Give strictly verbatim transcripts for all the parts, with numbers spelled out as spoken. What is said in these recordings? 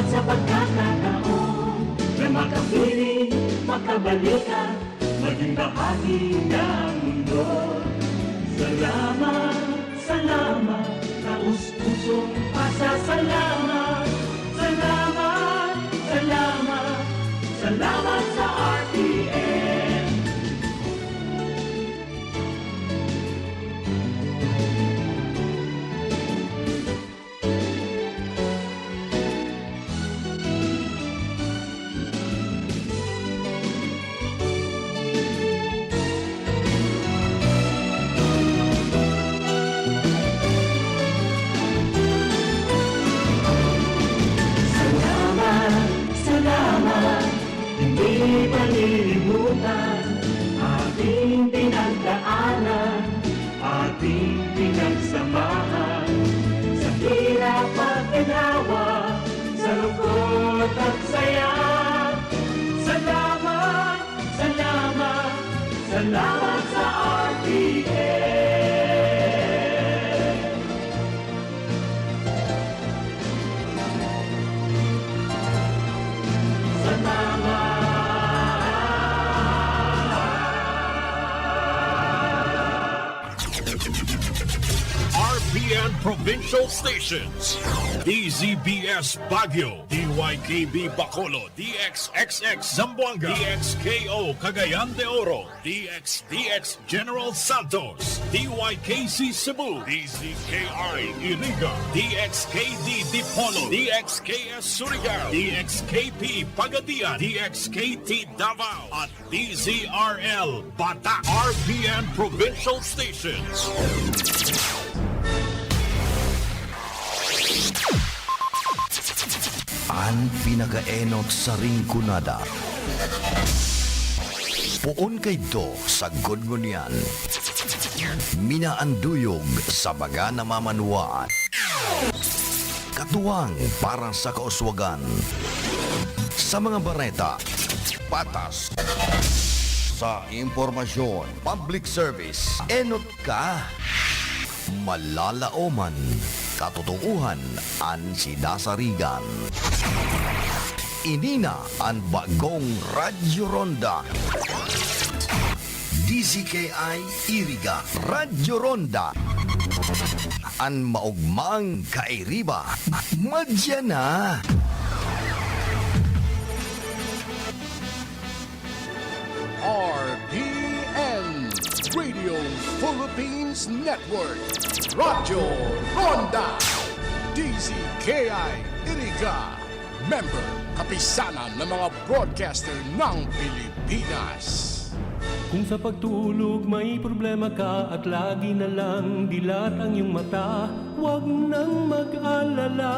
Sa pagkakataon na makapiling, makabalikan, maging bahagi ng mundo. Salamat, salamat, taos pusong pasasalamat. Salamat, salamat, salamat sa R T M. Salamat, salamat, hindi malilimutan ating pinagdaanan, ating pinagsamahan, sa hirap at ginawa, sa lungkot at saya. Salamat, salamat, salamat sa R T M. Salamat. R P N Provincial Stations, D Z B S Baguio, D Y K B Bacolod, D X X X Zamboanga, D X K O Cagayan de Oro, D X D X General Santos, D Y K C Cebu, D Z K I Iriga, D X K D Dipolog, D X K S Surigao, D X K P Pagadian, D X K T Davao, at D Z R L Batak, R P N Provincial Stations. An pinakaenot sa Rinconada. Poon kaidto sagkod ngunyan. Minaanduyog sa mga namamanwaan. Katuwang para sa kauswagan. Sa mga bareta, patas. Sa impormasyon, public service, enot ka. Malalaoman, katotoohan an sinasarigan. Ini na an bagong Radyo Ronda. D Z K I Iriga, Radyo Ronda. An maogmang kairiba, madya na. R P N, Radio Philippines Network, Radyo Ronda, D Z K I Iriga, member, kapisanan ng mga broadcaster ng Pilipinas. Kung sa pagtulog may problema ka at lagi na lang dilat ang iyong mata, huwag nang mag-alala,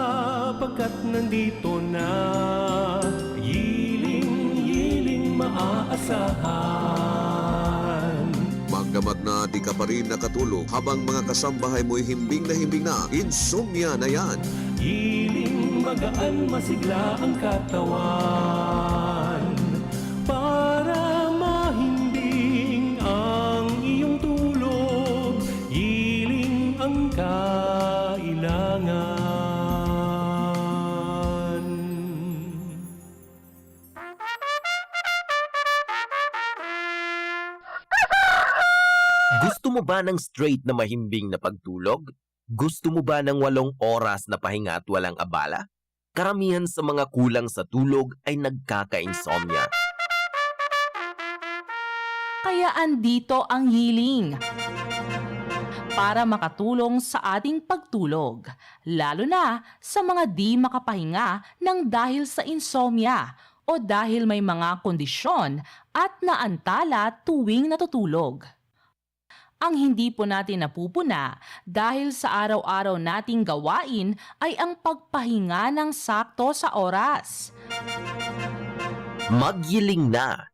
pagkat nandito na. Yiling, yiling, maaasahan. Magdamag na di ka pa rin nakatulog habang mga kasambahay mo'y himbing na himbing na, insomnia na yan. Yiling, magaan, masigla ang katawan. Para mahimbing ang iyong tulog, yiling ang kailangan. Gusto mo ba ng straight na mahimbing na pagtulog? Gusto mo ba ng walong oras na pahinga at walang abala? Karamihan sa mga kulang sa tulog ay nagkaka-insomnia. Kaya andito ang Yiling para makatulong sa ating pagtulog, lalo na sa mga di makapahinga ng dahil sa insomnia o dahil may mga kondisyon at naantala tuwing natutulog. Ang hindi po natin napupuna dahil sa araw-araw nating gawain ay ang pagpahinga ng sakto sa oras. Magyiling na.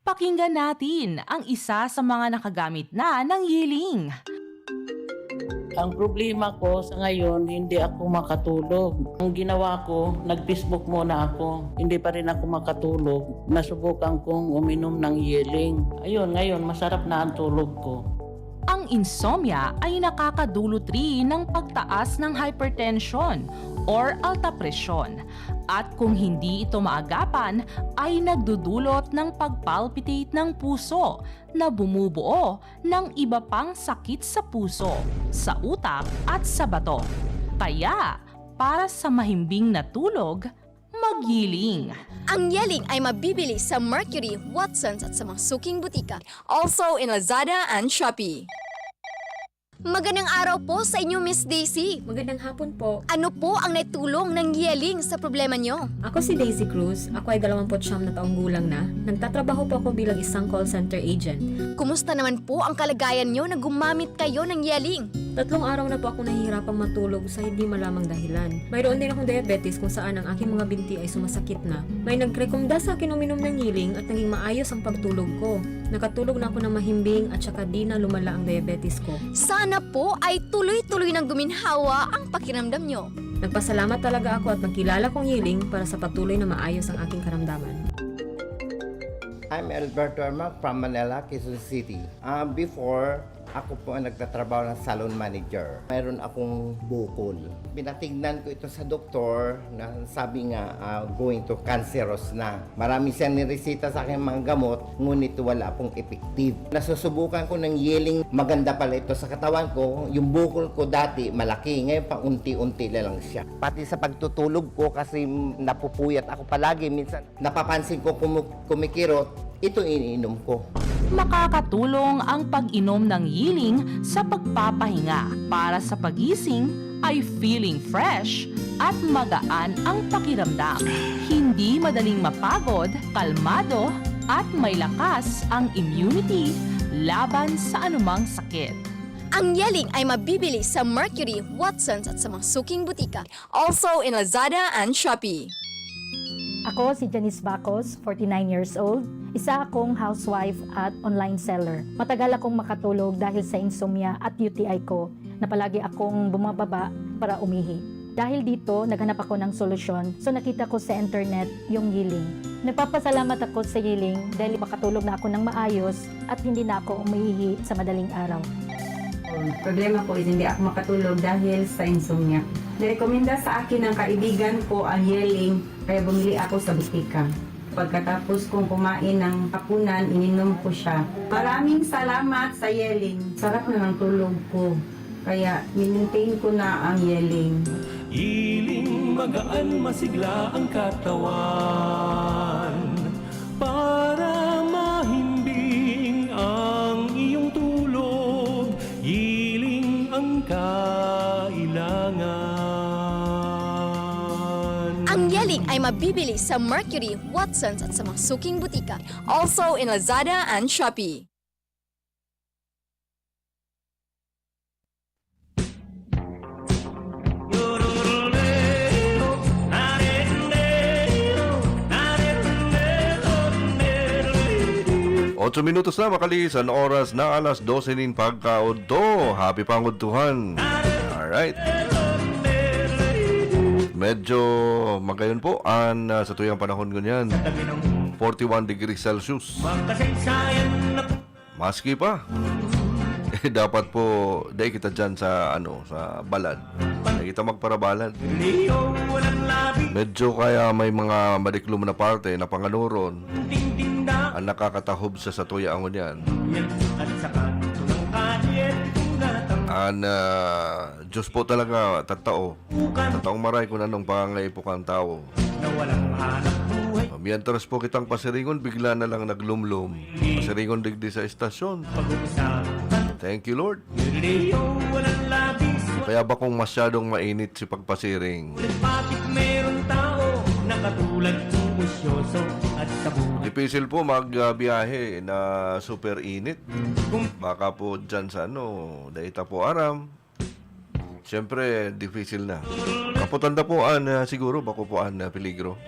Pakinggan natin ang isa sa mga nakagamit na ng Yiling. Ang problema ko sa ngayon, hindi ako makatulog. Ang ginawa ko, nag-Facebook muna ako. Hindi pa rin ako makatulog. Nasubukan kong uminom ng Yiling. Ayun, ngayon, masarap na ang tulog ko. Ang insomnia ay nakakadulot rin ng pagtaas ng hypertension or alta presyon. At kung hindi ito maagapan, ay nagdudulot ng pagpalpitate ng puso na bumubuo ng iba pang sakit sa puso, sa utak at sa bato. Kaya, para sa mahimbing na tulog, mag-Yeeling. Ang Yeeling ay mabibili sa Mercury, Watsons at sa mga suking butika. Also in Lazada and Shopee. Magandang araw po sa inyo, Miss Daisy. Magandang hapon po. Ano po ang naitulong ng Yeeling sa problema nyo? Ako si Daisy Cruz. Ako ay dalawampu't siyam na taong gulang na. Nagtatrabaho po ako bilang isang call center agent. Kumusta naman po ang kalagayan nyo na gumamit kayo ng Yeeling? Tatlong araw na po ako nahihirapang matulog sa hindi malamang dahilan. Mayroon din akong diabetes kung saan ang aking mga binti ay sumasakit na. May nagrekomenda sa akin uminom ng Yeeling at naging maayos ang pagtulog ko. Nakatulog na ako ng mahimbing at saka di na lumala ang diabetes ko. Sana po ay tuloy-tuloy nang guminhawa ang pakiramdam nyo. Nagpasalamat talaga ako at nagkilala kong Yeeling para sa patuloy na maayos ang aking karamdaman. I'm Alberto Ermac from Manila, Quezon City. Ah, before, ako po ang nagtatrabaho ng salon manager. Mayroon akong bukol. Pinatignan ko ito sa doktor na sabi nga, ah, going to cancerous na. Marami siyang nireseta sa akin mga gamot, ngunit wala pong effective. Nasusubukan ko ng Yeeling, maganda pala ito sa katawan ko. Yung bukol ko dati, malaki. Ngayon, paunti-unti na lang siya. Pati sa pagtutulog ko, kasi napupuyat ako palagi. Minsan, napapansin ko kumu-, kumikirot, ito iniinom ko. Makakatulong ang pag-inom ng Yeeling sa pagpapahinga. Para sa pagising ay feeling fresh at magaan ang pakiramdam. Hindi madaling mapagod, kalmado at may lakas ang immunity laban sa anumang sakit. Ang Yeeling ay mabibili sa Mercury, Watsons at sa mga suking butika. Also in Lazada and Shopee. Ako si Janice Bacos, forty-nine years old. Isa akong housewife at online seller. Matagal akong makatulog dahil sa insomnia at U T I ko na palagi akong bumababa para umihi. Dahil dito, naghanap ako ng solusyon. So, nakita ko sa internet yung Yeeling. Nagpapasalamat ako sa Yeeling dahil makatulog na ako ng maayos at hindi na ako umiihi sa madaling araw. Ang problema ko is hindi ako makatulog dahil sa insomnia. Nirekomenda sa akin ng kaibigan ko ang Yeeling, kaya bumili ako sa butika. Pagkatapos kong kumain ng hapunan, ininom ko siya. Maraming salamat sa Yeeling. Sarap na ng tulog ko. Kaya, minentain ko na ang Yeeling. Yeeling, magaan, masigla ang katawan. Para mahimbing ang iyong tulog, Yeeling ang kailangan. Ang Yeeling ay mabibili sa Mercury, Watsons at sa mga suking butika. Also in Lazada and Shopee. Otso minutos na makalihis an oras na alas dose nin pagkaodto. Happy pangudtuhan. Alright. Medyo magayon po an, ah, satuyang panahon ngunyan. Forty-one degrees Celsius. Maski pa. Eh, dapat po, dai kita dyan sa, ano, sa balad. Dai kita magparabalad. Medyo kaya may mga madiklom na parte na panganoron ang nakakatahob sa satuya ngunyan. An, ah, Diyos po talaga, tattao. Tataong maray kun anong pangangaipo kan tawo. Mientras po kitang pasiringon, bigla na lang naglumlom. Pasiringon digdi sa estasyon. Thank you, Lord. Kaya bakong masyadong mainit si pagpasiring. Difícil po magbiyahe na super init. Baka po dyan sa ano, dai ta po aram. Siyempre, difícil na. Kaputan na po an, ah, siguro, bako po an, ah, peligro.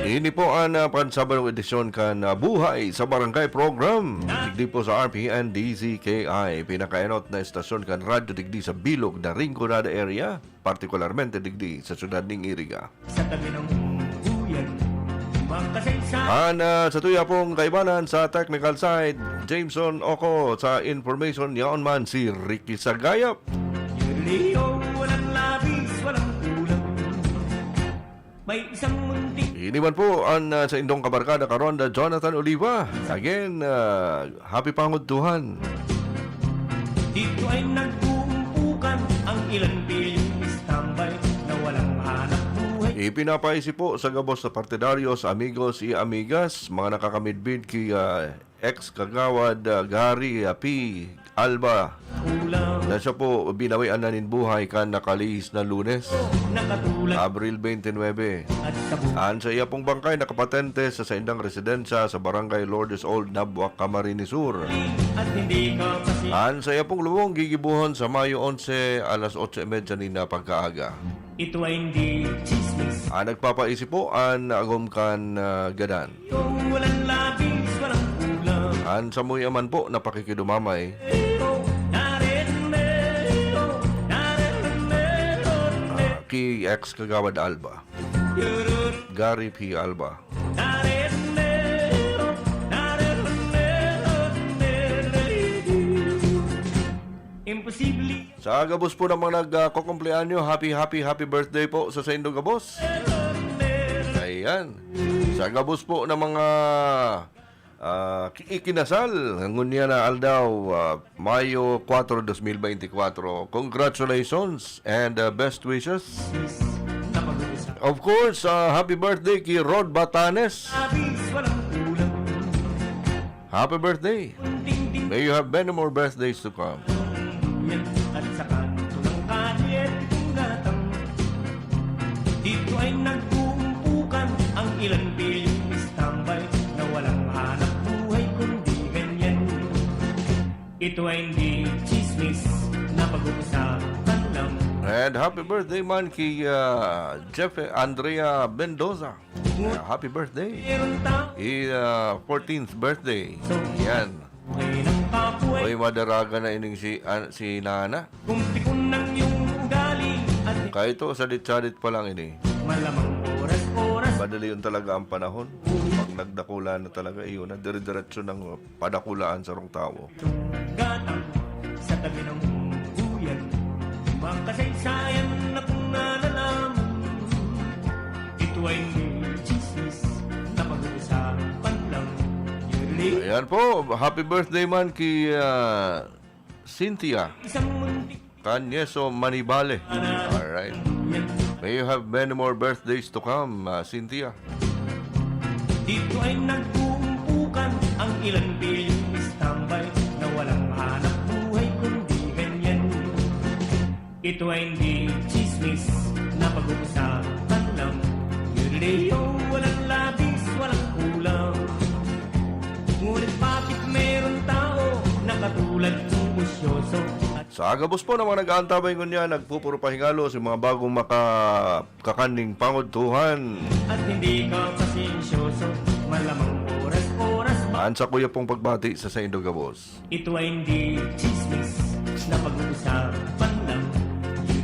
Ini po an, ah, pansabadong edisyon kan, ah, Buhay sa Barangay Program. Digdi po sa R P N D Z K I, pinakaenot na estasyon kan radyo digdi sa bilog na Rinconada area, partikularmente digdi sa syudad ning Iriga. Sa tabi ng buyan, makasensya. An, ah, satuya pong kaibanan sa technical side, Jameson Oco. Sa information, yaon man si Ricky Sagayap. May isang munting Ini man po ang, ah, saindong kabarkada karon, da Jonathan Oliva. Again, ah, happy pangudtuhan. Dito ay nagbuumpukan ang ilang pilyong istambay na walang hanap buhay. Ipinapaisi po sa gabos sa partidaryos, amigos y amigas, mga nakakamidbid ki, ah, ex-kagawad, ah, Gary, ah, P. Alba, Kulang na siya po binawian na nin buhay kan nakalihis na Lunes, nakatulad Abril twenty-nine. At sa bu- An sa iya pong bangkay nakapatente sa saindang residensya sa Barangay Lourdes Old, Nabua, Camarines Sur. At hindi ka kasi An sa iya pong lubong gigibuhon sa Mayo onse, alas otso y media nin pagkaaga. Ito ay hindi chismis. An nagpapaisi po an agom kan, ah, gadan. Yung walang labis, walang kulang. An samuya man po na pakikidumamay Pero, narin, pero, narin, pero, ah, ki ex-kagawad Alba, yurun, Gary P. Alba. Narin, pero, narin, pero, pero, imposible. Sa gabos po ng mga nagkukumpleanyo, happy, happy, happy birthday po sa saindo gabos. Ayan. Sa gabos po ng mga, ah, ki-, ikinasal, ngunyan na aldaw, ah, Mayo kuwatro, dos mil beintikwatro. Congratulations and, ah, best wishes. Of course, ah, happy birthday kay Rod Batanes. Happy birthday. May you have many more birthdays to come. At sa kanto ng kalye, itong gatang. Dito ay nagbuumpukan ang ilang pilyong istambay na walang hanap buhay kundi ganyan. Ito ay hindi chismis na pag-uusapan lang. And happy birthday man kay, ah, Jeff Andrea Mendoza. Ah, happy birthday. Meron tao I, ah, fourteenth birthday. Yan. Ay ng kapoy. Uy, madaraga na ining si, ah, si Nana. Kung pikon ng iyong ugali at Kahit to, sadit-sadit pa lang ini. Malamang oras-oras. Madali yun talaga ang panahon. Pag nagdakula na talaga, iyon na, dire-diretso ng padakulaan sa rong tawo. Gatang sa tabi ng buyan. Mga kasaysayan na kung nalalaman. Ito ay hindi chismis na pag-uusapan lang. Yun, Ayan po, happy birthday man kay, ah, Cynthia. Isang munting Canyeso Manibale. Alright. May you have many more birthdays to come, ah, Cynthia. Dito ay nagbuumpukan ang ilang bilyong istambay na walang hanap buhay kundi ganyan. Ito ay hindi chismis na pag-uusapan lang. Yun, walang labis, walang kulang. Ngunit bakit meron tao na katulad mong usyoso at Sa gabos po ng mga nag-aantabay ngunyan, nagpupuro pahingalo sa mga bagong maka-, kakaning pangudtuhan. At hindi ka pasensyoso, malamang oras-oras ba? An sa kuya pong pagbati sa saindo gabos. Ito ay hindi chismis na pag-uusapan lang.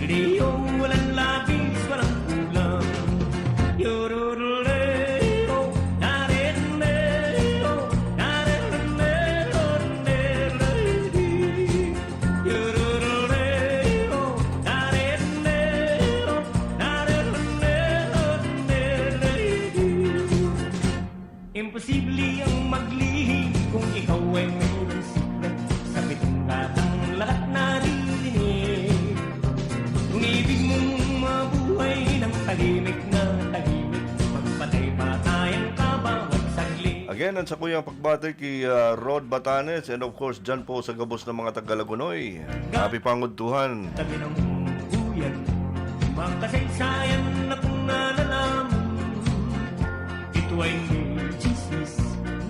Yun, walang labis, walang kulang. Yururureo, nareruneo, nareruneo, nareruneo. Imposible ang maglihim kung ikaw ay mayroong sikreto. Sa pitong gatang lahat naririnig. Kung ibig mong mabuhay ng tahimik na tahimik, magpatay-patayan ka bawat saglit. Again, ang sakuyang pagbati kay, ah, Rod Batanes and of course, dyan po sa gabos ng mga taga-Lagonoy. Happy pangudtuhan. Tabi ng buyan, mga kasaysayan na kung nalalaman. Ito ay hindi chismis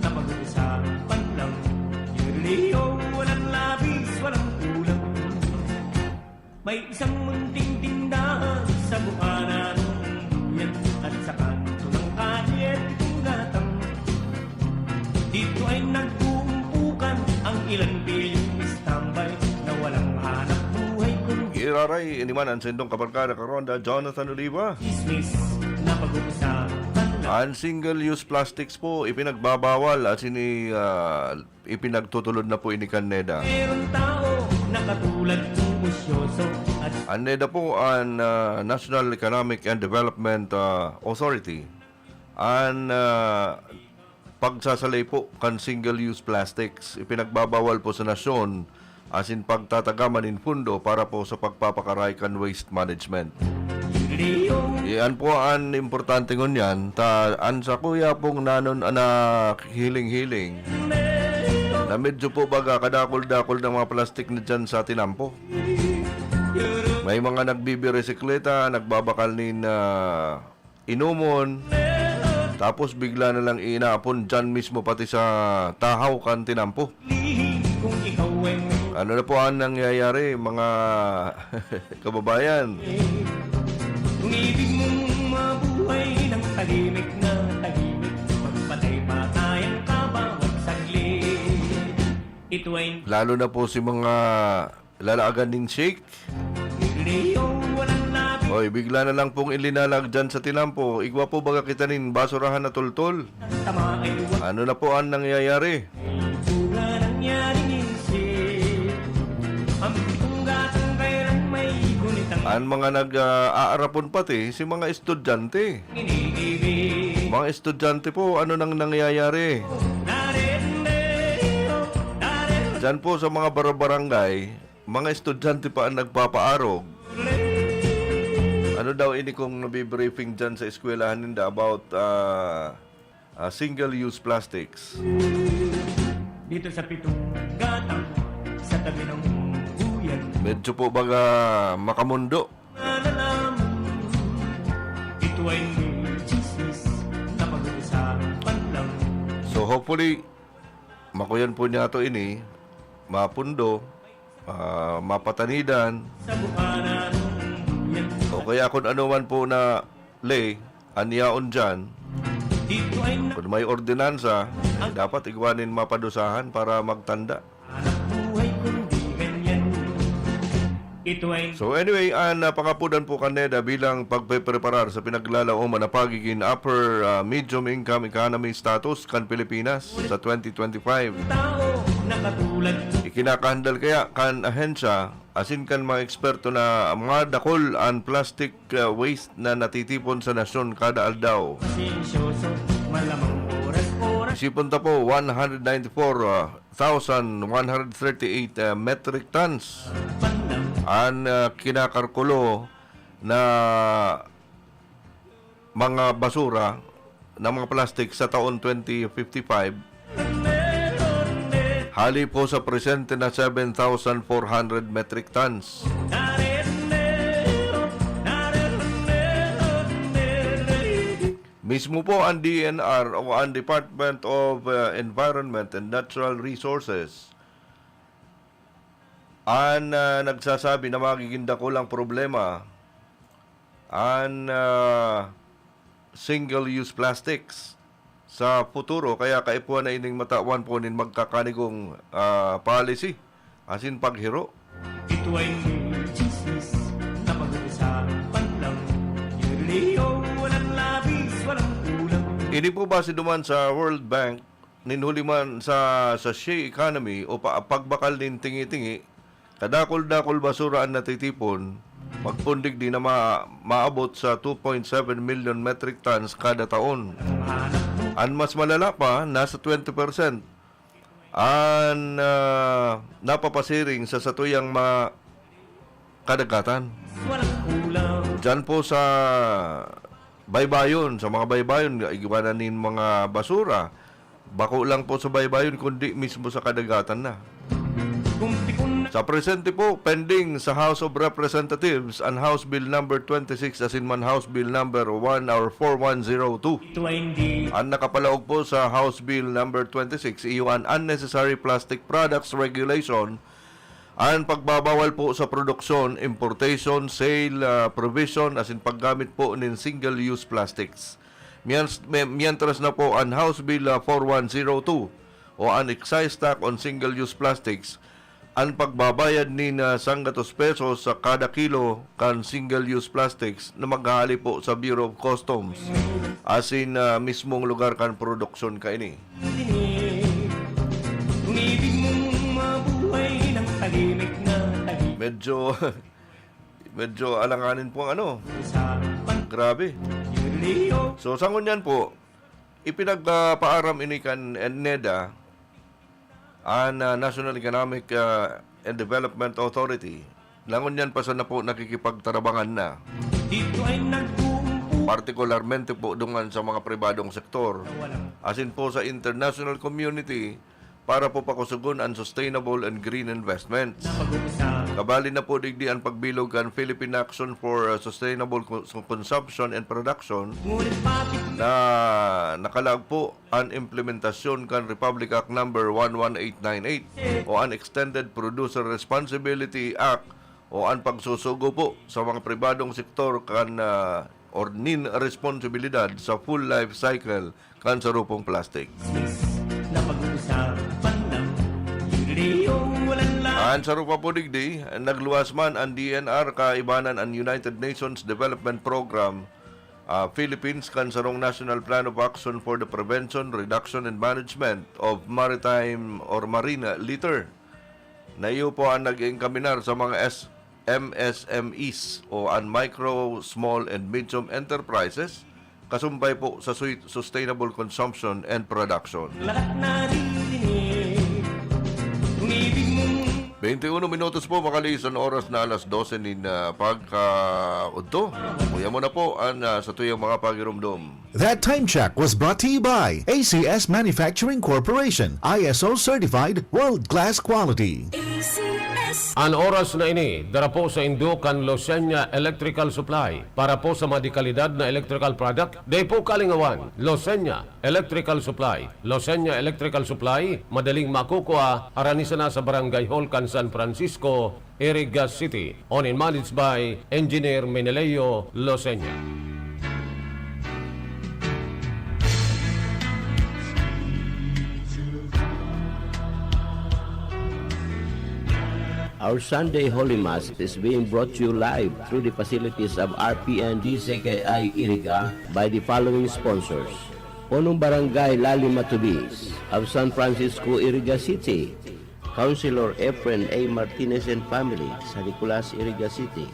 na pag-uusapan lang. Yun, walang labis, walang kulang. May isang munting tindahan sa bukana ng buyan at sa kanto ng kalye, pitong gatang. Dito ay nagbuumpukan ang ilang bilyong istambay na walang hanap buhay kundi Iraray, ini man ang sindong kabarkada karon, da Jonathan Oliva. Chismis na pag-uusapan lang. Ang single-use plastics po, ipinagbabawal at sini, ah, ipinagtutulod na po ini kan NEDA. Merong tao na katulad mong usyoso at An NEDA po an, ah, National Economic and Development, ah, Authority. An, ah, pagsasalay po kan single-use plastics, ipinagbabawal po sa nasyon asin pagtatagaman nin pundo para po sa pagpapakaray kan waste management. Iyan po an importante ngunyan, ta an sakuya pong nanon, ah, nahiling-hiling na medyo po baga kadakul-dakul na mga plastik na diyan sa tinampo. May mga nagbibiresikleta, nagbabakal nin, ah, inomon, tapos bigla na lang inaapon diyan mismo pati sa tahaw kan tinampo. Ano na po ang nangyayari, mga kababayan? Kung ibig mong mabuhay ng tahimik na tahimik, magpatay-patayan ka bawat saglit. Ito ay Lalo na po si mga lalaagan nin shake. Leo, walang labi. Oy, bigla na lang pong ilinalag dyan sa tinampo. Igwa po baga kita nin basurahan na tultol. Tama ay wa- Ano na po ang nangyayari? Ito nga nangyaring isip. Ang pitong gatang kailan may gunit ang Ang mga nag, ah, aarapon pati, si mga estudyante. Iniibig. Mga estudyante po, ano nang nangyayari? Dare, dare, dare. Diyan po sa mga barabarangay, mga estudyante pa ang nagpapaarog. Ano daw ini kung nabibriefing dyan sa eskwelahan ninda about, ah, ah, single-use plastics? Dito sa pitong gatang, sa tabi ng buyan. Medyo po baga makamundo. Nalalaman, ito ay may chismis na pag-uusapan lang. So, hopefully, makuyan po niya to ini, mapundo, ah, mapatanidan, o kaya kung ano man po na ley, an yaon diyan, kung may ordinansa, dapat igwa nin mapadusahan para magtanda. So anyway, an, ah, pangapudan po kan NEDA bilang pagpepreparar sa pinaglalaoman na pagiging upper, ah, medium income economy status kan Pilipinas sa twenty twenty-five. Ikinakahandal kaya kan ahensya asin kan mga eksperto na madakul an plastic, ah, waste na natitipon sa nasyon kada aldaw. Isipon ta po, one hundred ninety-four thousand one hundred thirty-eight, ah, metric tons an, ah, kinakalkulo na mga basura na mga plastik sa taon twenty fifty-five, hali po sa presente na seven thousand four hundred metric tons. Mismo po ang D E N R o ang Department of, uh, Environment and Natural Resources an, ah, nagsasabi na magiging dakulang problema an, ah, single-use plastics sa futuro, kaya kaipuhan na ining matawan po nin magkakanigong, ah, policy asin paghiro. Ito ay chismis na pag-uusapan lang. Yung Leo, walang labis, walang kulang. Ini po base duman sa World Bank, nin huli man sa, sa shea economy o pa, pagbakal nin tingi-tingi, kadakul-dakul basura an natitipon, magpundig di na ma-, maabot sa two point seven million metric tons kada taon. An mas malala pa, nasa twenty percent an, ah, napapasiring sa satuyang mga kadagatan. Diyan po sa baybayon, sa mga baybayon, iwanan nin mga basura. Bako lang po sa baybayon, kundi mismo sa kadagatan na. Sa presente po, pending sa House of Representatives an House Bill number twenty-six asin man House Bill number one or four one zero two. Ito ay hindi. An nakapalaog po sa House Bill number twenty-six, iyo an Unnecessary Plastic Products Regulation, an pagbabawal po sa produksyon, importation, sale, ah, provision, asin paggamit po nin single-use plastics. Miyan-, me-, mientras na po an House Bill, ah, four one zero two o an Excise Tax on Single-Use Plastics, an pagbabayad nin, ah, sanggatos pesos sa kada kilo kan single-use plastics na maghahali po sa Bureau of Customs asin, ah, mismong lugar kan produksyon kaini. Kung ibig mong mabuhay ng tahimik na tahimik. Medyo Medyo alanganin po ang ano. Grabe. So, sa ngunyan po, ipinagpaaram ini kan NEDA, an, ah, National Economic, ah, and Development Authority, na ngunyan pa sana po nakikipagtarabangan na. Dito ay nagbubuo. Partikularmente po dungan sa mga pribadong sektor, asin po sa international community, para po pakusugon an sustainable and green investments. Kabali na po digdi an pagbilog kan Philippine Action for, uh, Sustainable Co-, Consumption and Production na nakalaag po an implementasyon kan Republic Act Number one one eight nine eight o an Extended Producer Responsibility Act o an pagsusugo po sa mga pribadong sektor kan, ah, or nin responsibilidad sa full life cycle kan sarupong plastic. Napag-uusapan ng Leo Walang La- An sarupa po digdi, nagluwas man an D N R kaibanan an United Nations Development Program, ah, Philippines kan sarong National Plan of Action for the Prevention, Reduction, and Management of Maritime or Marine Litter. Na iyo po ang nag-enkaminar sa mga S-, M S M Es o an micro, small, and medium enterprises, kasumpay po sa sui-, sustainable consumption and production. Lahat naririnig, kung ibig mong Twenty-uno minutos po, makaliis an oras na alas dose nin, ah, pagkaudto. Kuya mo na po an, ah, satuyang mga pagiromdom. That time check was brought to you by A C S Manufacturing Corporation, I S O certified, world-class quality. A C S. An oras na ini, dara po sa indo kan Losenya Electrical Supply. Para po sa mga dekalidad na electrical product, dai po kalingawan. Losenya Electrical Supply. Losenya Electrical Supply, madaling makukua, harani sana sa Barangay Hall kan San Francisco, Iriga City. Owned and managed by Engineer Meneleo Losenya. Our Sunday Holy Mass is being brought to you live through the facilities of R P N D C K I Iriga by the following sponsors: Punong Barangay Lali Matubis of San Francisco, Iriga City, Councilor Efren A Martinez and family, San Nicolas, Iriga City,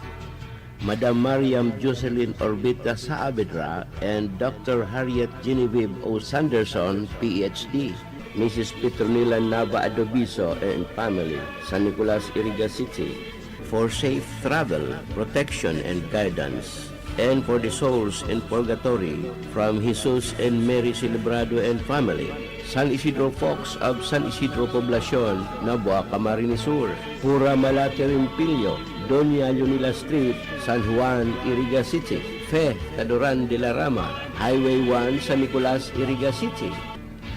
Madam Mariam Jocelyn Orbita Saavedra and Doctor Harriet Genevieve O Sanderson, P H D, Missus Petronila Nava Adobiso and family, San Nicolas, Iriga City, for safe travel, protection, and guidance, and for the souls in purgatory, from Jesus and Mary Celebrado and family, San Isidro Fox of San Isidro Poblacion, Nabua, Camarines Sur, Pura Malate Rimpilyo, Doña Leonila Street, San Juan, Iriga City, Fe Cadoran de la Rama, Highway one, San Nicolas, Iriga City,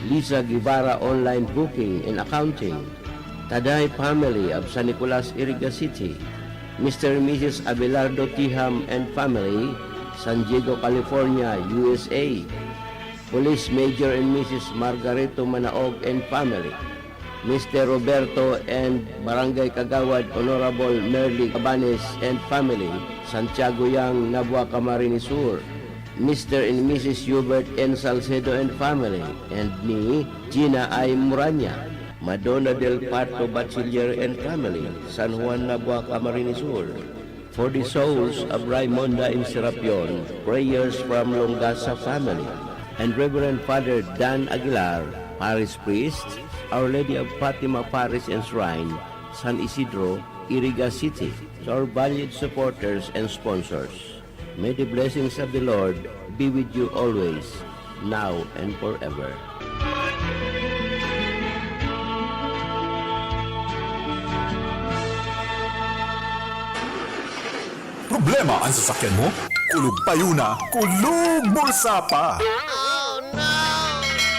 Lisa Guevara Online Booking and Accounting, Taday family of San Nicolas, Iriga City, Mister and Missus Abelardo Tiham and family, San Diego, California, U S A, Police Major and Missus Margarito Manaog and family, Mister Roberto and Barangay Kagawad Honorable Merly Cabanes and family, Santiago Yang, Nabua, Camarines Sur, Mister and Missus Hubert N Salcedo and family, and me, Gina I Muranya, Madonna del Parto Bachiller and family, San Juan, Nabua, Camarines Sur. For the souls of Raimonda and Serapion, prayers from Longasa family, and Reverend Father Dan Aguilar, Parish Priest, Our Lady of Fatima Parish and Shrine, San Isidro, Iriga City. To our valued supporters and sponsors, may the blessings of the Lord be with you always, now and forever. Problema an sasakyan mo? Kulog payo na, kulog bulsa pa!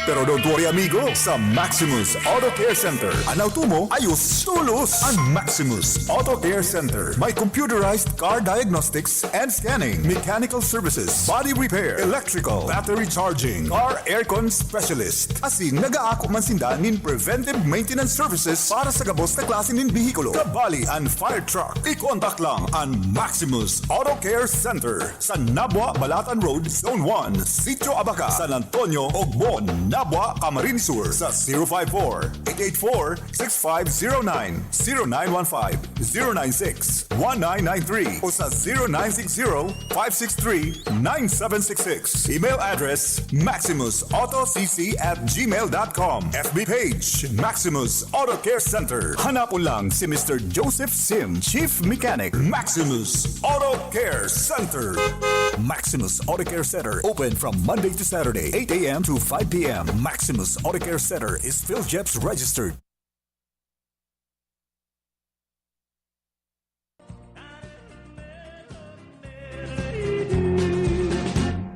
Pero don't worry, amigo, sa Maximus Auto Care Center, an auto mo ayos tolos. An Maximus Auto Care Center may computerized car diagnostics and scanning, mechanical services, body repair, electrical, battery charging, car aircon specialist. Asin nag-aako man sinda nin preventive maintenance services para sa gabos na klase nin behikulo, kabali an fire truck. I-contact lang an Maximus Auto Care Center sa Nabua, Balatan Road, Zone one, Sitio Abaca, San Antonio, Ogbon, Tabua, Camarines Sur, sa zero five four, eight eight four, six five zero nine, zero nine one five, zero nine six, one nine nine three o sa zero nine six zero, five six three, nine seven six six. Email address, maximus auto c c at gmail dot com. F B page, Maximus Auto Care Center. Hanapon lang si Mister Joseph Sim, Chief Mechanic, Maximus Auto Care Center. Maximus Auto Care Center, open from Monday to Saturday, eight a m to five p m. Maximus Auto Care Center is PhilGEPS registered.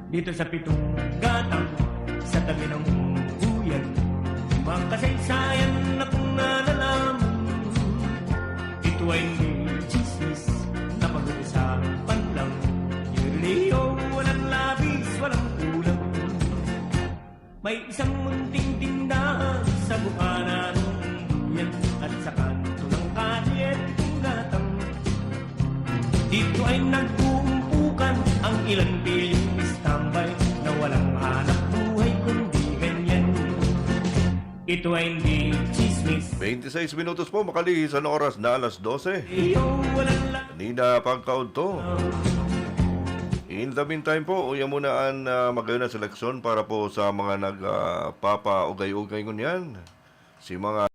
Dito sa Pitong Gatang, sa tabi ng Buyan, may mga kasaysayan na pong nalalaman. Ito ay hindi chismis na pag-uusapan lang. Yung relihiyon, walang labis, walang kulang. May isang munting tindahan sa bukana ng Buyan at sa kanto ng kalye, Pitong Gatang. Dito ay nag-uumpukan ang ilan pilyong tambay na walang hanap buhay kundi ganyan. Ito ay hindi chismis. Twenty-six minutos po makalihis an oras na alas dose. Iyo, walang la- Kanina pagkaudto. In the meantime po, uya muna an, ah, magayon na seleksyon para po sa mga nag, ah, papaugay-ugay ngunyan. Si mga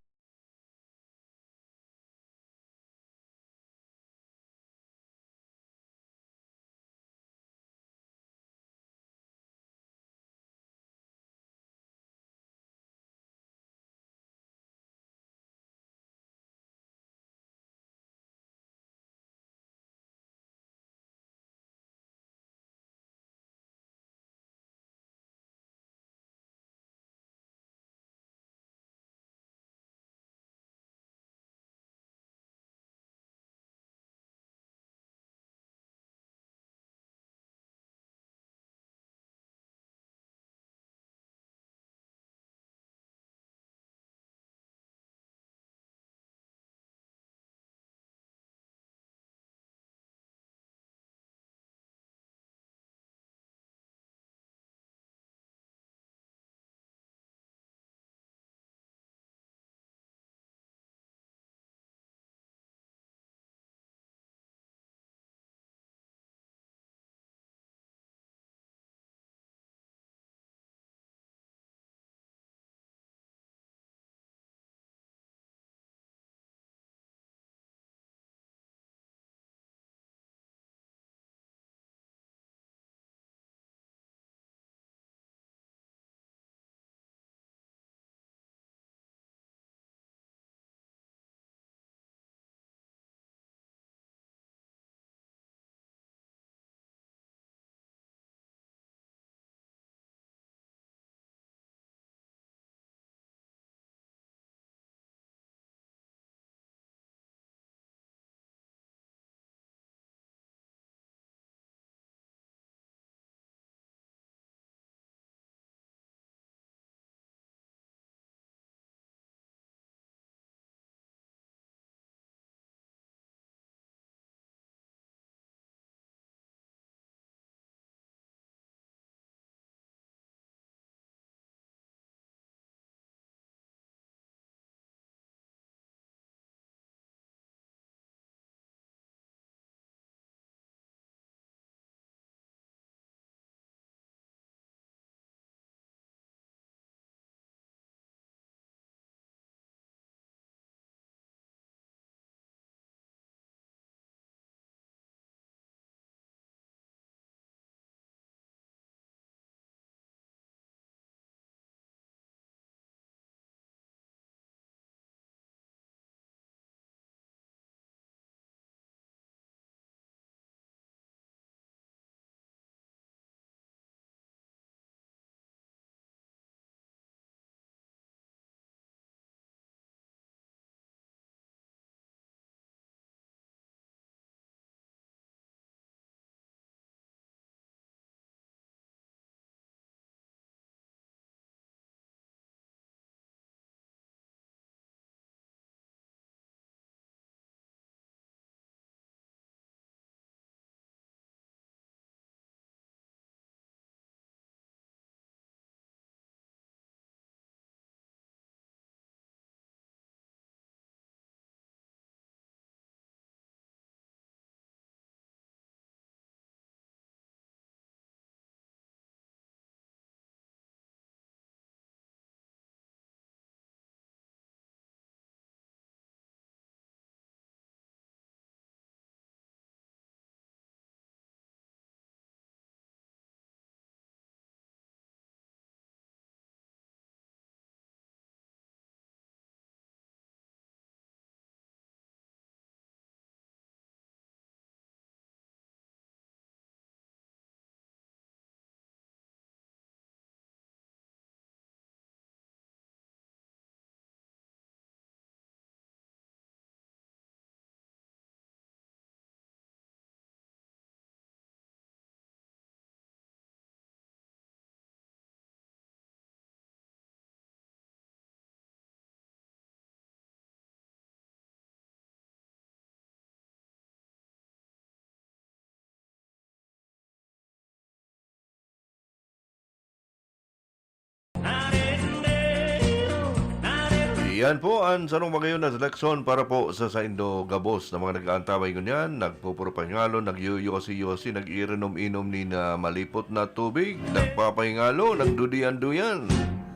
Iyan po ang sarong magayon na seleksyon para po sa saindo gabos na mga nag-aantabay ngunyan, nagpupurupangalo, nagyuyosi-yosi, nag-iinom-inom ni na malipot na tubig, nagpapahingalo, nagduduyan-duyan.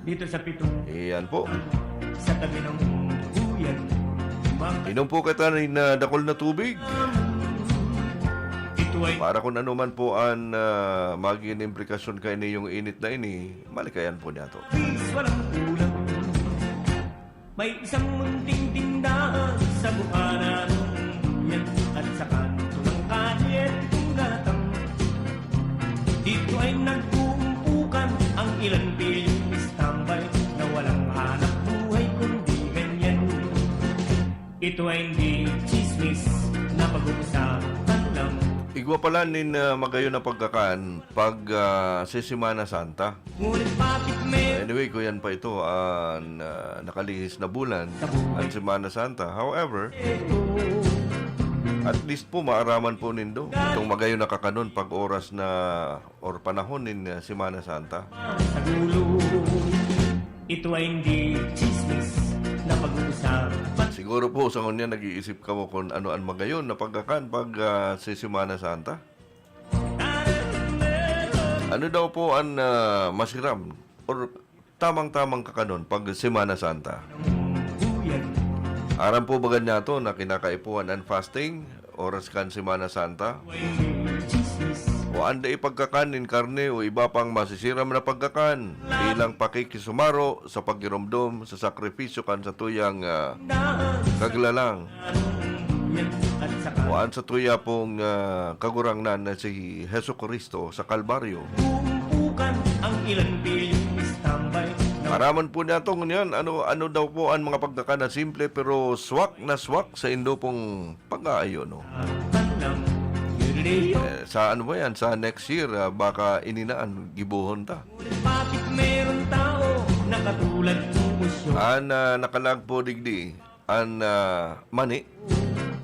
Dito sa pitong Iyan po. Sa tabi ng buyan. Inom po kita ni na dakul na tubig. Ito ay Para kung ano man po ang, ah, magiging implikasyon kaini yung init na ini, malikayan po niya to. Please, walang kulang. May isang munting tindahan sa bukana ng buyan at sa kanto ng kalye itong gatang. Dito ay nagkuumpukan ang ilang pilyong istambay na walang hanap buhay kundi ganyan. Ito ay hindi chismis na pag-uusapan lang. Igwa pala nin, ah, magayon na pagkakan pag, ah, si Semana Santa. Ngunit bakit may Anyway, kuyan pa ito, ah, na, nakalihis na bulan, ang Semana Santa. However, at least po, maaraman po nindo itong magayon na kakanon pag oras na or panahon nin, ah, Semana Santa. Sa gulo, ito ay hindi chismis na pag-uusapan. Siguro po, sa ngunyan, nag-iisip kamo kung ano ang magayon na pagkakan pag, ah, si Semana Santa. Ano daw po ang, ah, masiram or tamang-tamang kakanon pag Semana Santa? Aram po ba niyato na kinakaipuhan ang fasting oras kan Semana Santa? O anda ipagkakan nin karne o iba pang masisiram na pagkakan bilang pakikisumaro sa paghiromdom sa sakripisyo kan satuyang, ah, Kaglalang. O an satuya pong, ah, Kagurangnan na si Jesu-Cristo sa Kalbaryo. Bukan ang ilang pilyong istambay. Maraman po niyato ngunyan, ano, ano daw po ang mga pagkakan na simple pero swak na swak sa indo pong pag-aayo, no? Panang, yun, Eh, sa ano ba yan? Sa next year, ah, baka ini na ang gibohon ta. Ngunit bakit meron tao na katulad mong usyon? An, ah, nakalag po digdi, an, ah, mani,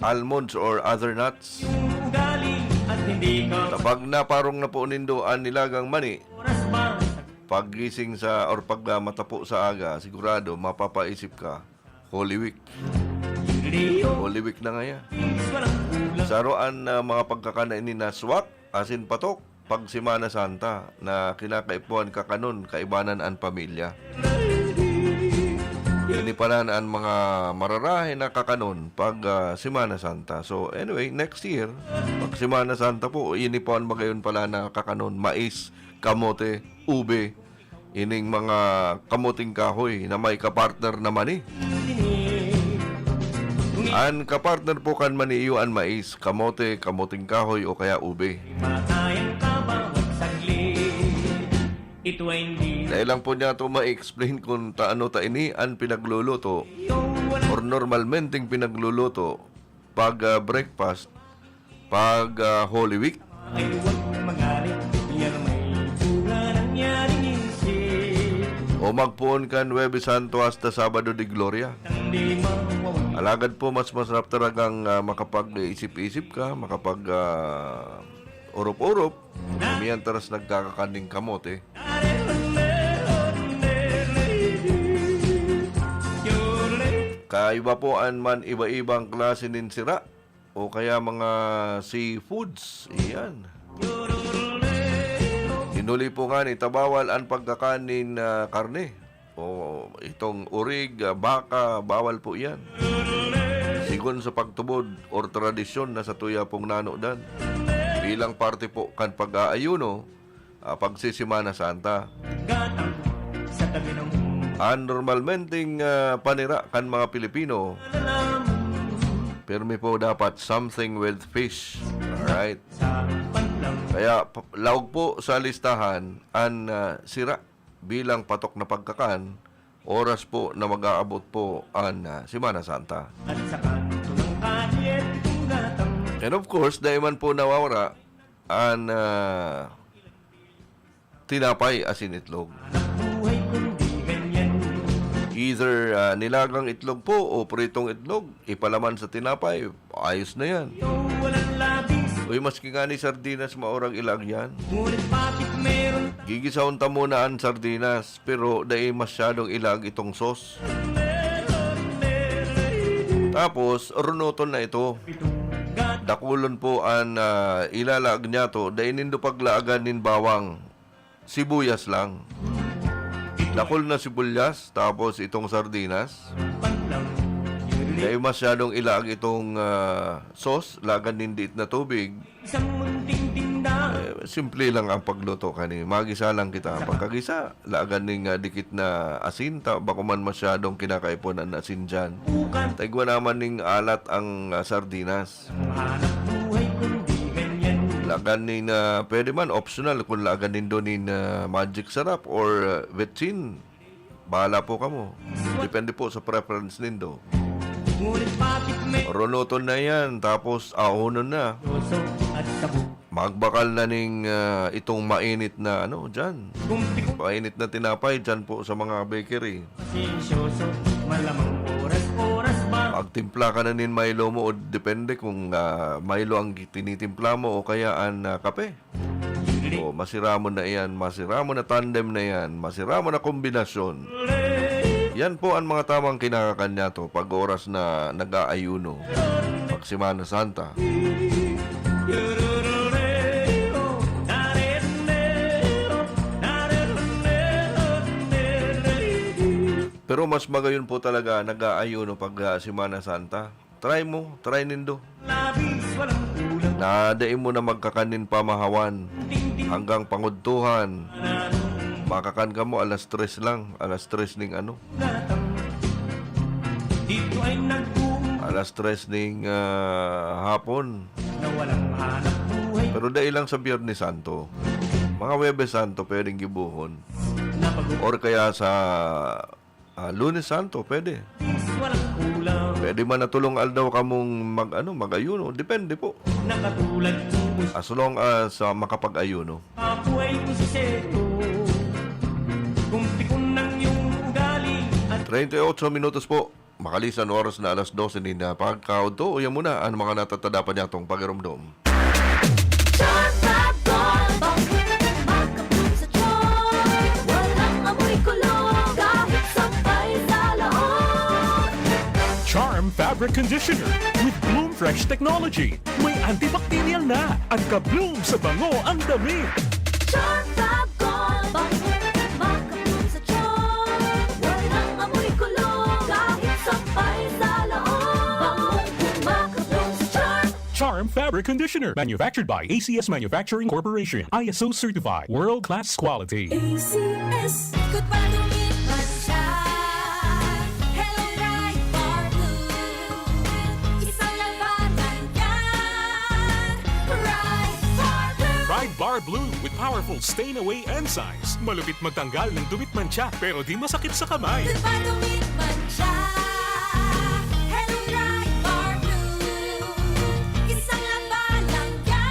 almonds or other nuts. Yung ugali at hindi ka Kapag naparong na po nindo an nilagang mani, oras ba? Paggising sa, or pag, ah, matapo sa aga, sigurado mapapaisip ka, Holy Week. Yun, Holy Week na ngaya. Walang kulang. Saro an, ah, mga pagkakan na ini na swak, asin patok, pag Semana Santa, na kinakaipuhan kakanon, kaibanan an pamilya. Ini pala an mga mararahay na kakanon pag, ah, Semana Santa. So, anyway, next year, pag Semana Santa po, ini po an magayon pala na kakanon, mais, kamote, ube, ining mga kamoteng kahoy na may kapartner na mani. An kapartner po kan mani iyo an mais, kamote, kamoteng kahoy o kaya ube. Matayan ka bawat saglit. Ito ay hindi Dahil lang po niya ito ma-explain kung taano ta ini an pinagluluto or normalmenteng pinagluluto pag, ah, breakfast, pag, ah, Holy Week. Ay, huwag magalit, yan may bunga ng yaring isip. O magpoon kan Huwebes Santo hasta Sabado de Gloria. Ang di mawawala. Alagad po, mas masarap talagang, ah, makapag-isip-isip ka, makapag, ah, orop-orop, mientras nagkakakan nin kamote. Kaiba po an man iba-ibang klase nin sira o kaya mga seafoods. Iyan. Hinuli po ngani ta bawal an pagkakan nin, ah, karne. O itong urig, ah, baka, bawal po iyan. Sigon sa pagtubod or tradisyon na satuya pong nanodan. Bilang parte po kan pag-aayuno, ah, pagsisimana santa. Gatang sa tabi ng An normalmenteng, ah, panira kan mga Pilipino, pirmi po dapat something with fish. Alright? Sa panlang Kaya, p-, laog po sa listahan an, ah, sira bilang patok na pagkakan, oras po na mag-aabot po an, ah, Semana Santa. At sa kanto ng kalye, itong gatang. And of course, dai man po nawawara an, ah, tinapay asin itlog. Hanap buhay kundi ganyan. Either, ah, nilagang itlog po o pritong itlog, ipalaman sa tinapay, ayos na yan. Yo, walang labis. Uy, maski nga ni sardinas, maurag ilag yan. Ngunit bakit meron Gigisahon ta muna an sardinas, pero dai masyadong ilag itong sauce. Tapos, runuton na ito. Dakulon po an, ah, ilalaag niyato, dai nindo paglaagan nin bawang. Sibuyas lang. Dakul na sibuyas, tapos itong sardinas. Dai masyadong ilaag itong, ah, sauce, laagan nin diit na tubig. Eh, simple lang ang pagluto kani. Magisa lang kita. Pagkagisa, laagan ning, ah, dikit na asin, ta bako man masyadong kinakaipon an asin diyan. Ta igwa naman ning alat ang, ah, sardinas. Laagan nin, ah, pwede man, optional, kung laagan nindo nin, ah, Magic Sarap or, ah, vetsin. Bahala po kamo. Depende po sa preference nindo. Runuton na yan, tapos ahonon na. Magbakal na ning, ah, itong mainit na, ano, dyan. Mainit na tinapay dyan po sa mga bakery. Magtimpla ka na nin Milo mo, o depende kung, ah, Milo ang tinitimpla mo o kaya an, ah, kape. O, masiramon na iyan, masiramon na tandem na iyan, masiramon na kombinasyon. Yan po ang mga tamang kinakakan niyato pag oras na nag-aayuno, pag Semana Santa. Pero mas magayon po talaga nag-aayuno pag, ah, Semana Santa. Try mo, try nindo. Na dai mo na magkakan nin pamahawan hanggang pangudtuhan. Makakan kamo alas tres lang, alas tres ning ano. Alas tres ning, ah, hapon. Pero dai lang sa Biyernes Santo. Mga Huwebes Santo, pwedeng gibohon. Or kaya sa Ah, Lunes Santo, pwede. Pwede man na tolong aldaw kamong mag-, ano, mag-ayuno. Depende po. As long as, ah, makapag-ayuno. Treinta y ocho minutos po. Makalisan oras na alas dose nin, ah, pagkaudto. Uya muna ang mga natatadapan niyatong pagiromdom. Charm Fabric Conditioner. Makabloom sa charm. Walang amoy kulog kahit sampay sa laot. Charm Fabric Conditioner with Bloom Fresh Technology. May antibacterial na. Ang ka-bloom sa bango ang damit. Charm Fab Gold. Bango, makabloom sa charm. Walang amoy kulog kahit sampay sa laot. Bangong makabloom sa charm. Charm Fabric Conditioner, manufactured by A C S Manufacturing Corporation, I S O certified, world-class quality. A C S. Ikot pa, dumit pa siya. Hello, Pride Bar Blue. Isang labanan yan. Pride Bar Blue. Pride Bar Blue with powerful stain away enzymes. Malupit magtanggal ng dumit mantsa, pero di masakit sa kamay. Ikot pa, dumit pa siya. Hello, Pride Bar Blue. Isang labanan yan.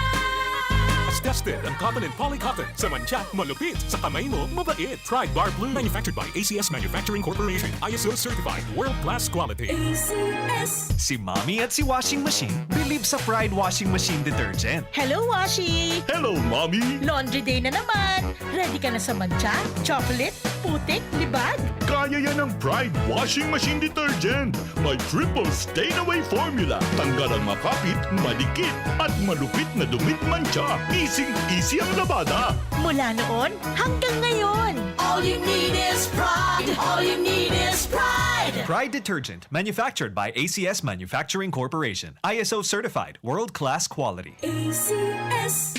Tested ang cotton and poly cotton. Sa mantsa, malupit. Sa kamay mo, mabait. Pride Bar Blue. Manufactured by A C S Manufacturing Corporation. I S O certified. World class quality. A C S. Si Mommy at si Washing Machine believe sa Pride Washing Machine Detergent. Hello, Washi! Hello, Mommy! Laundry day na naman! Ready ka na sa mantsa, chocolate, putik, libag? Kaya yan ng Pride Washing Machine Detergent. May triple stain away formula. Tanggal ang makapit, madikit, at malupit na dumit mantsa. Easy-easy ang labada. Mula noon hanggang ngayon. All you need is Pride. All you need is Pride. Pride Detergent, manufactured by A C S Manufacturing Corporation. I S O certified, world-class quality. A C S.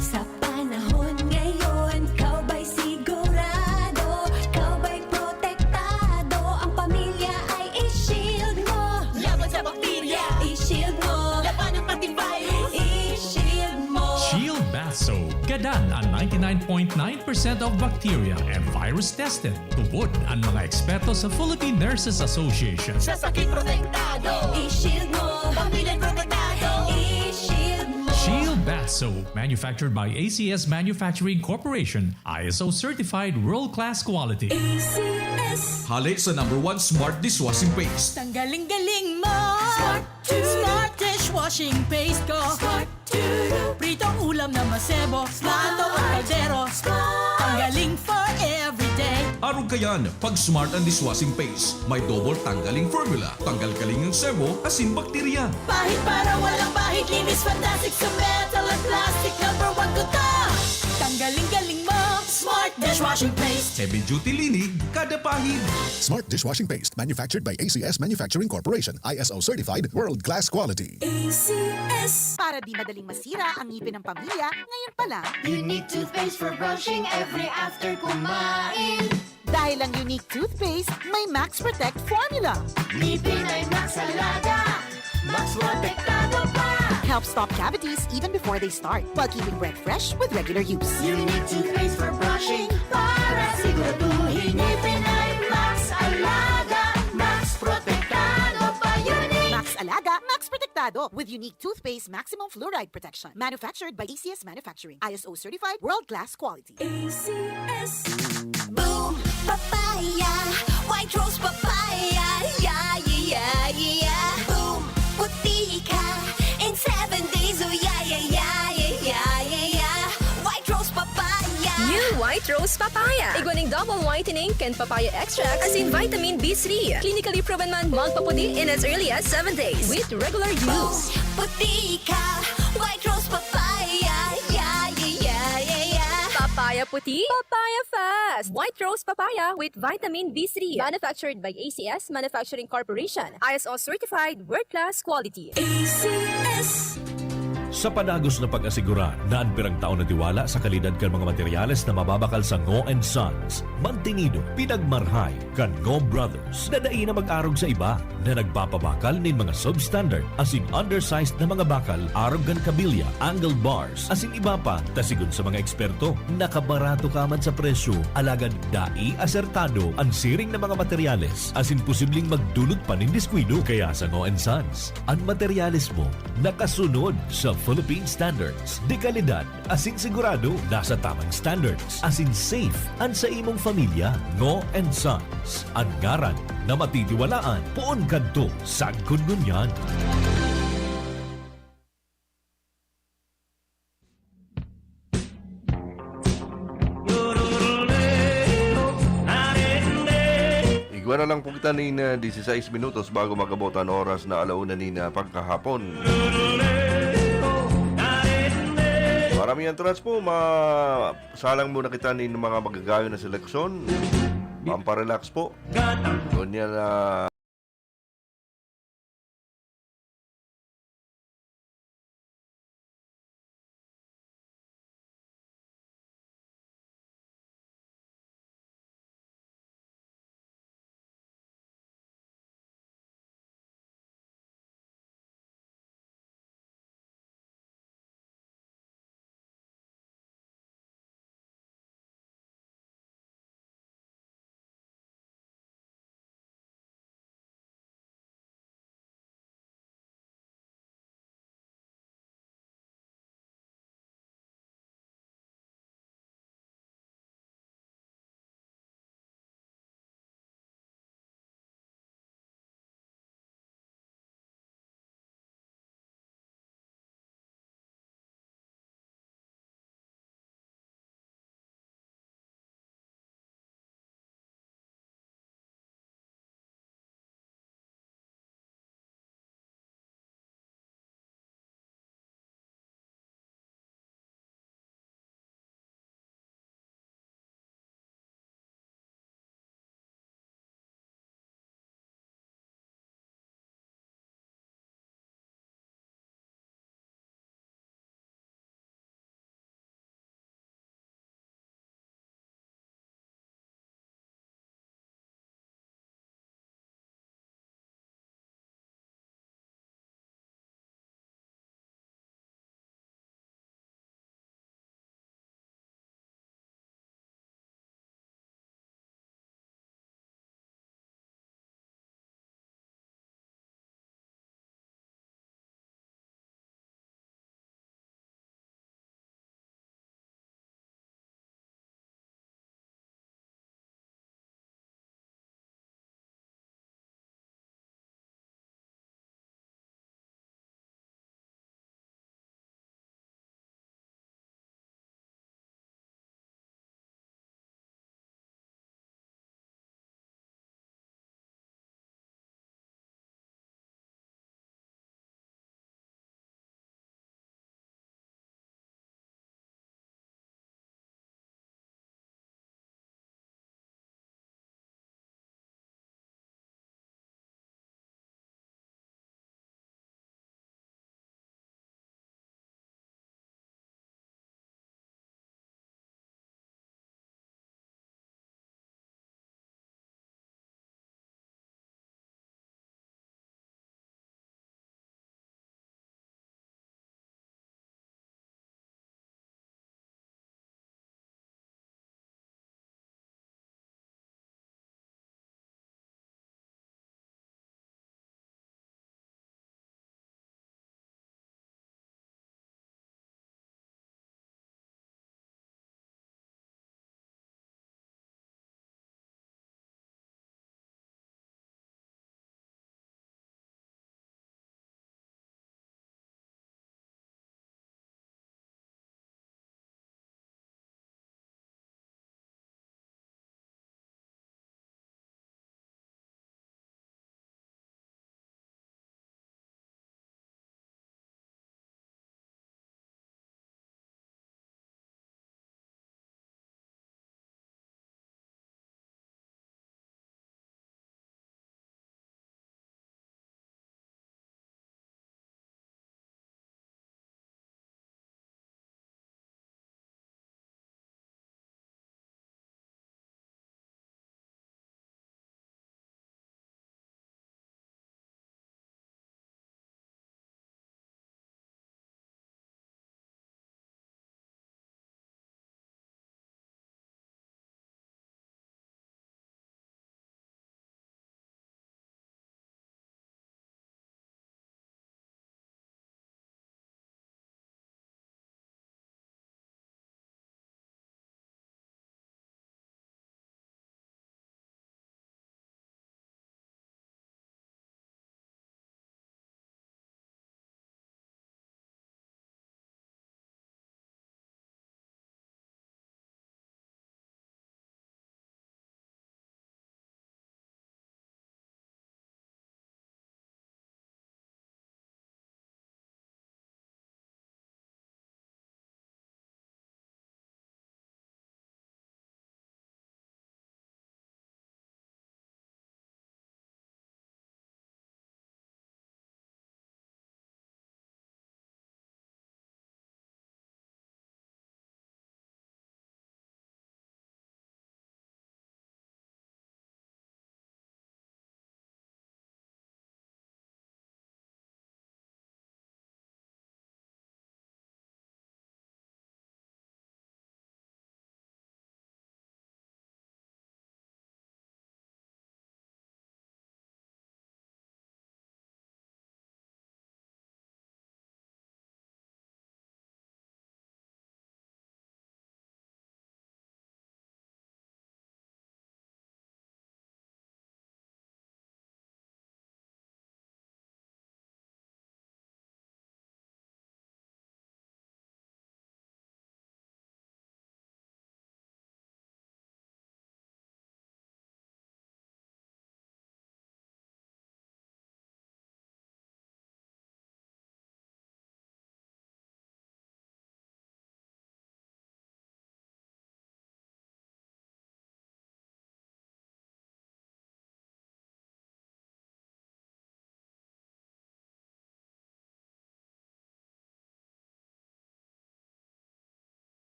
Sa panahon ngayon, ikaw ba'y sigurado? Ikaw ba'y protektado? Ang pamilya ay i-shield mo. Laban sa bakterya, i-shield mo. Labanan pati virus, i-shield mo. Shield Bath Soap. Gadan ang ninety-nine point nine percent of bacteria and virus tested. Tubod ang mga eksperto sa Philippine Nurses Association. Sa sakit protektado, i-shield mo. Pamilya protektado, i-shield mo. Shield Bath Soap, manufactured by A C S Manufacturing Corporation, I S O certified, world-class quality. A C S. Hale sa number one smart dishwashing paste. Tanggaling-galing mo! Smart Smart dishwashing paste ko. Smart Pritong ulam na masebo. Smart. Plato at kaldero. Smart. Ang galing for everyday. Arog Kayan, pag Smart ang dishwashing paste, may double tanggaling formula, tanggal kaling ang sebo, asin bakterya. Pahid para walang bahid, linis fantastic sa metal at plastic. Number one ko to. Tanggaling galing mo, Smart dishwashing paste. Heavy duty linig, kada pahid. Smart dishwashing paste, manufactured by A C S Manufacturing Corporation, I S O certified, world class quality. A C S. Para di madaling masira ang ngipin ng pamilya, ngayon pa lang. Unique toothpaste for brushing every after kumain. Dahil ang Unique toothpaste may Max Protect formula. Ngipin ay Max Alaga, Max Protektado pa. Helps stop cavities even before they start, while keeping breath fresh with regular use. Unique toothpaste for brushing para siguraduhin ngipin ay Max Alaga, Max Protektado pa. Unique. Max Alaga, Max Protektado with Unique toothpaste maximum fluoride protection. Manufactured by A C S Manufacturing. I S O certified, world class quality. A C S. Boom Papaya, White Rose Papaya, yeah, yeah, yeah, yeah. Boom, puti ka in seven days, oh yeah, yeah, yeah, yeah, yeah, yeah, yeah. White Rose Papaya. New White Rose Papaya. Igwa nin double whitening kan papaya extract, asin vitamin B three. Clinically proven man magpaputi in as early as seven days with regular use. Puti ka, White Rose Papaya, yeah, yeah, yeah, yeah, yeah. Papaya puti, papaya fast. White Rose Papaya with vitamin B three. Manufactured by A C S Manufacturing Corporation. I S O certified, world class quality. A C S. Sa padagos na pag-asigura na an pirang taon na tiwala sa kalidad kan mga materyales na mababakal sa Ngo and Sons, mantinido, pinagmarhay kan Ngo Brothers na dai na mag-arog sa iba, na nagbababakal nin mga substandard asin undersized na mga bakal arog kan kabilya, angle bars, asin iba pa, ta sigon sa mga eksperto, nakabarato ka man sa presyo, alagad dai asertado an siring na mga materyales, asin posibleng magdulot pa nin diskuido. Kaya sa Ngo and Sons, an materyales mo nakasunod sa Philippine standards de kalidad. Asin sigurado nasa tamang standards, asin safe an sa imong pamilya. Ngo and Sons, an ngaran na matitiwalaan poon kadto sagkod ngunyan. Igwa na lang po kita nin, ah, dieciséis minutos bago mag-abot an oras na ala una nin, ah, pagkahapon. Maraming anturas po, ma-, salang muna kita nin mga magagayon na seleksyon. Pamparelax po. Ngunyan na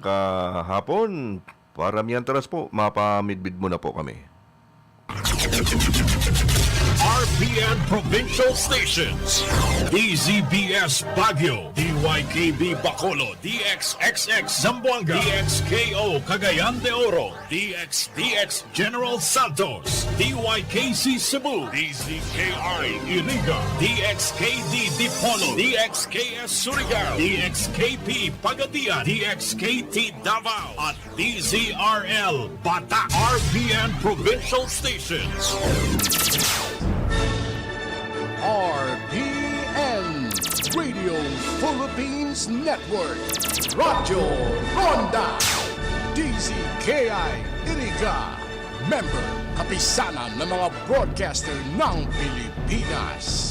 kahapon. Para mientras po, mapamidbid muna po kami. R P N Provincial Stations, D Z B S Baguio, D Y K B Bacolod, D X X X Zamboanga, D X K O Cagayan de Oro, D X D X General Santos, D Y K C Cebu, D Z K I Iriga, D X K D Dipolog, D X K S Surigao, D X K P Pagadian, D X K T Davao, at D Z R L Bata, R P N Provincial Stations. R P N Radio Philippines Network, Radyo Ronda, D Z K I Iriga, member, Kapisanan ng mga Broadcaster ng Pilipinas.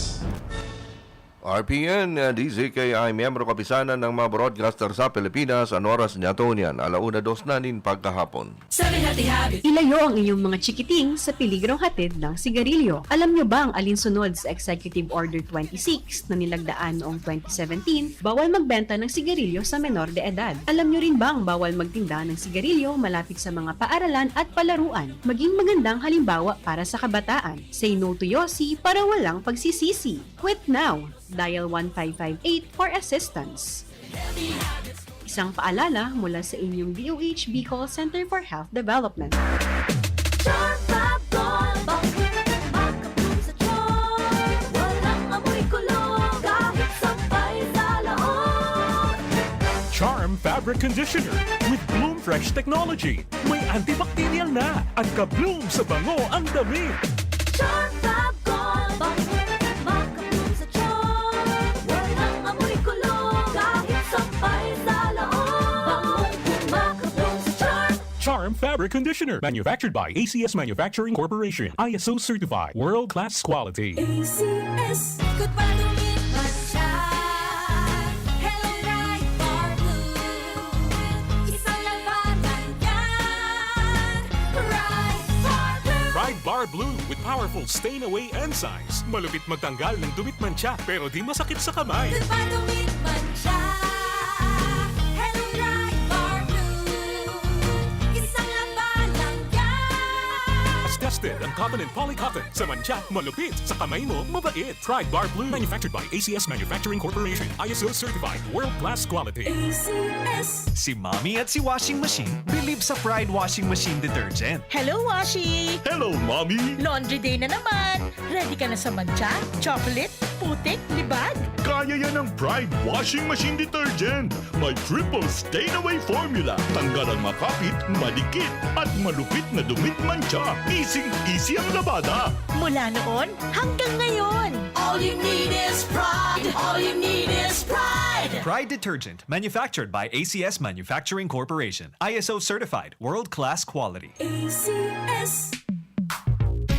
R P N, uh, D Z K I, miyembro kapisanan ng mga broadcaster sa Pilipinas. Ang oras niya, Tonian, alauna dos na nin pagkahapon. Sabi hati-hati. Ilayo ang inyong mga chikiting sa peligrong hatid ng sigarilyo. Alam nyo bang alin sunod sa Executive Order twenty-six na nilagdaan noong twenty seventeen? Bawal magbenta ng sigarilyo sa menor de edad. Alam nyo rin bang bawal magtinda ng sigarilyo malapit sa mga paaralan at palaruan? Maging magandang halimbawa para sa kabataan. Say no to Yossi para walang pagsisisi. Quit now! Dial one five five eight for assistance. Isang paalala mula sa inyong D O H Bicol Center for Health Development. Charm Fab Gold, bangkit makaplum sa tiyan. Walang amoy kulog, kahit sampay sa laot. Charm Fabric Conditioner with Bloom Fresh Technology. May antibacterial na at ka-bloom sa bango ang damit. Charm Fab Gold, bangkit makaplum sa tiyan. Walang amoy kulog, kahit sampay sa laot. Bangong makaplum sa Charm. Charm Fabric Conditioner, manufactured by A C S Manufacturing Corporation, I S O certified, world-class quality. A C S. Ikot pa, dumit, mantsa. Hello, Pride Bar Blue. Isang labanan yan. Pride Bar Blue. Pride Bar Blue with powerful stain away enzymes. Malupit magtanggal ng dumit, mantsa, pero di masakit sa kamay. Ikot pa, dumit, mantsa. Hello, Pride Bar Blue. Isang labanan yan. Tested ang cotton and poly cotton. Sa mantsa, malupit. Sa kamay mo, mabait. Pride Bar Blue. Manufactured by A C S Manufacturing Corporation. I S O certified. World class quality. A C S. Si Mommy at si Washing Machine believe sa Pride Washing Machine Detergent. Hello, Washi! Hello, Mommy! Laundry day na naman! Ready ka na sa mantsa, chocolate, putik, libag? Kaya yan ng Pride Washing Machine Detergent. May triple stain away formula. Tanggal ang makapit, madikit, at malupit na dumit, mantsa. Easy-easy ang labada. Mula noon hanggang ngayon. All you need is Pride. All you need is Pride. Pride Detergent, manufactured by A C S Manufacturing Corporation. I S O certified, world-class quality. A C S.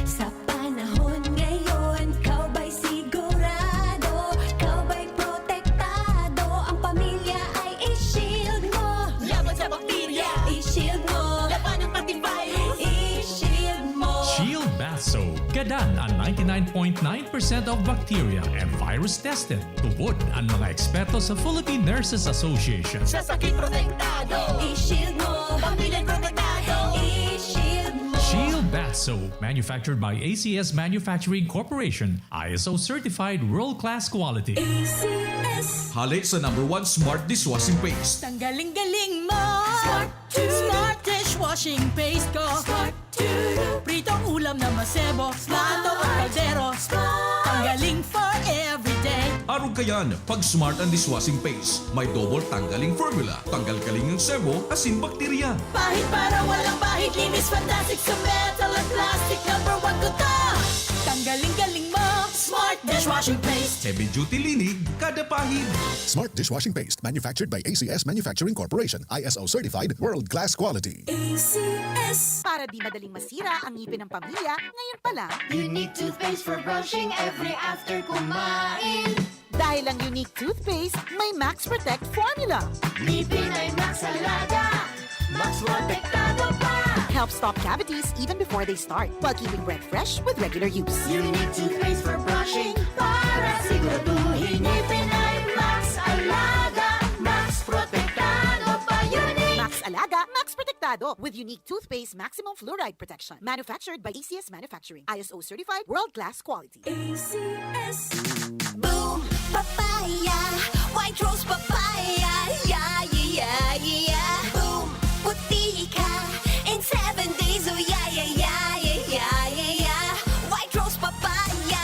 Sa panahon ngayon, ikaw ba'y sigurado? Ikaw ba'y protektado? Ang pamilya ay i-shield mo. Laban sa bakterya, i-shield mo. Labanan pati virus, i-shield mo. Shield Bath Soap. Gadan an ninety-nine point nine percent of bacteria and virus tested. Tubod an mga eksperto sa Philippine Nurses Association. Sa sakit protektado, i-shield mo. Pamilya protektado, i-shield mo. Shield Bath Soap, manufactured by A C S Manufacturing Corporation, I S O certified world-class quality. A C S. Hale sa number one smart dishwashing paste. Tanggaling galing mo. Smart to. Smart dishwashing paste ko. Smart to. Pritong ulam na masebo. Smart. Plato o kaldero. Smart. Tanggaling for everyday. Arog kayan, pag Smart ang dishwashing paste, may double tanggaling formula. Tanggal kaling ang sebo, asin bakterya. Pahid para walang bahid, linis fantastic sa metal at plastic. Number one ko to. Tanggaling galing mo. Smart dishwashing paste. Heavy duty linig, kada pahid. Smart dishwashing paste, manufactured by A C S Manufacturing Corporation, I S O certified, world class quality. A C S. Para di madaling masira ang ngipin ng pamilya, ngayon pa lang. Unique toothpaste for brushing every after kumain. Dahil ang Unique toothpaste may Max Protect formula. Ngipin ay Max Alaga, Max Protektado pa. Helps stop cavities even before they start, while keeping breath fresh with regular use. Unique toothpaste for brushing para siguraduhin ngipin ay Max Alaga, Max Protektado pa. Unique. protektado with unique toothpaste maximum fluoride protection. Manufactured by A C S Manufacturing. I S O certified, world-class quality. A C S. Boom Papaya, White Rose Papaya, yeah, yeah, yeah, yeah. Boom, puti ka in seven days, oh yeah, yeah, yeah, yeah, yeah, yeah, yeah. White Rose Papaya.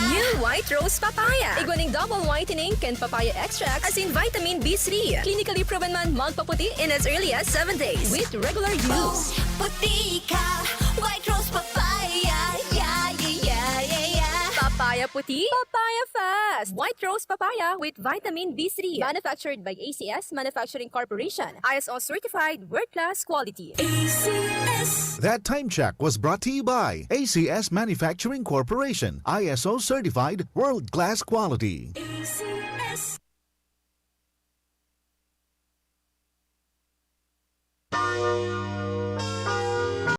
New White Rose Papaya. Igwa ning double whitening kan papaya extract asin vitamin B three. Clinically proven man magpaputi in as early as seven days with regular use. Puti ka, White Rose Papaya, yeah, yeah, yeah, yeah, yeah. Papaya puti, papaya fast. White Rose Papaya with vitamin B three. Manufactured by A C S Manufacturing Corporation. I S O certified, world-class quality. A C S. That time check was brought to you by A C S Manufacturing Corporation, I S O certified, world class quality. A C